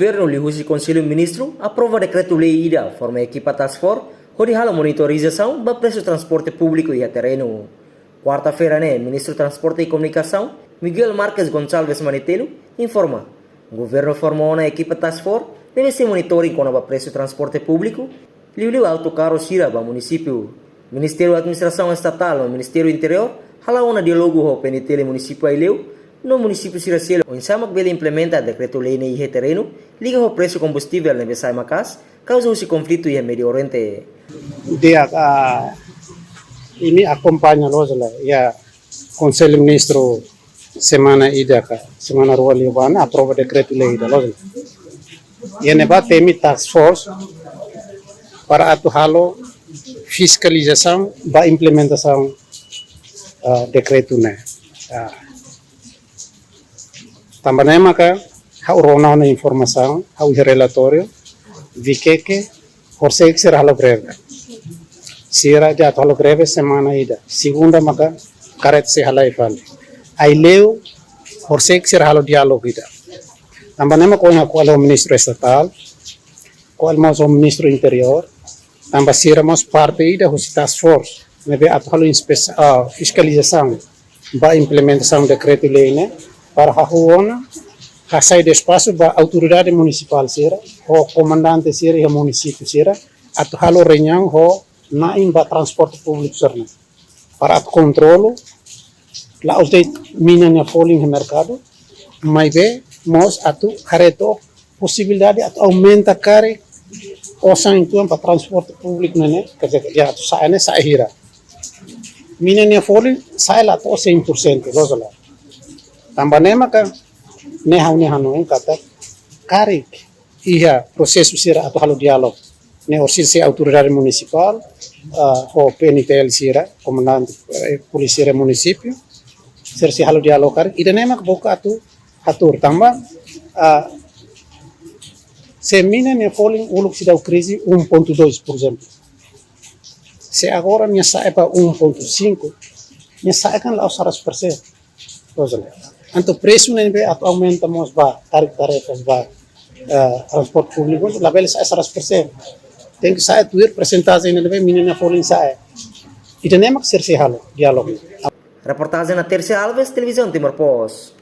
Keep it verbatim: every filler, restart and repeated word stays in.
Governu liuhusi Konsellu Ministru aprova dekretu-lei ida forma ekipa task force hodi halo monitorizasaun ba presu transporte públiku iha terrenu. Kuarta-feira ne'e, Ministru Transporte e Komunikasaun, Miguel Marques Gonçalves Manitelu, informa, governu forma ona ekipa task force ne'ebé sei monitoring kona-ba presu transporte públiku, liuliu autokarru sira ba munisípiu. Ministériu Administrasaun Estatál no Ministériu Interiór hala'o ona diálogu ho P N T L munisípiu Aileu no munisípiu sira seluk, oinsá mak bele implementa dekretu-lei ne'e iha terrenu, liga ho presu kombustivel ne'ebé sa'e maka'as, kauza husi konflitu iha Médiu Oriente. Di'ak, ah, imi akompaña loos la, iha Konsellu Ministru semana ida ka, semana rua liubá ne'e aprova dekretu-lei ida loos la. Iha ne'ebá temi task force para atu halo fiskalizasaun ba implementasaun, ah, dekretu ne'e. Ah. Tanba ne'e maka ha'u rona ona informasaun, ha'u iha relatóriu, Vikeke, horisehik sira halo greve. Sira atu halo greve semana ida. Segunda maka karreta sei halai fali. Aileu, horisehik sira halo diálogu ida. Tanba ne'e maka ohin ha'u ko'alia ho Ministru Estatál, ko'alia mós ho Ministru Interiór, tanba sira mós parte ida husi task force ne'ebé atu halo inspes-, ah, fiskalizasaun ba implementasaun dekretu-lei ne'e, para hahú ona, hasai espasu ba autoridade munisipál sira ho komandante sira iha munisípiu sira atu halo reuniaun ho na'in ba transporte públiku sira-ne'e, para atu kontrolu, la'ós de'it mina nia folin iha merkadu, maibé mós atu haree took posibilidade atu aumenta karik osan uitoan ba transporte públiku ne'e, quer dizer, ya atu sa'e ne'e sa'e hira. Mina nia folin sa'e la to'o cem por cento, loos la. Tanba ne'e maka ne'e ha'u-nia hanoin katak karik iha prosesu sira atu halo diálogu ne'e, orsida sei autoridade munisipál, ah, ho P N T L sira, komandante, eh, polísia sira munisípiu, sira sei halo diálogu karik, ida-ne'e mak book atu hatuur tanba, ah, se mina nia folin uluk seidauk krize um ponto dois, por exemplo. Se agora nia sa'e ba um ponto cinco, nia sa'e kan la'ós seratus persen. Loos la. Entaun presu ne'ebé atu aumenta mós ba karik tarefas ba, eh, transporte públiku, labele sa'e seratus persen. Tenke sa'e tuir persentajen ne'ebé mina nia folin sa'e. Ida-ne'e mak sira sei halo diálogu. Reportajen Natercia Alves, Televizaun Timor Post.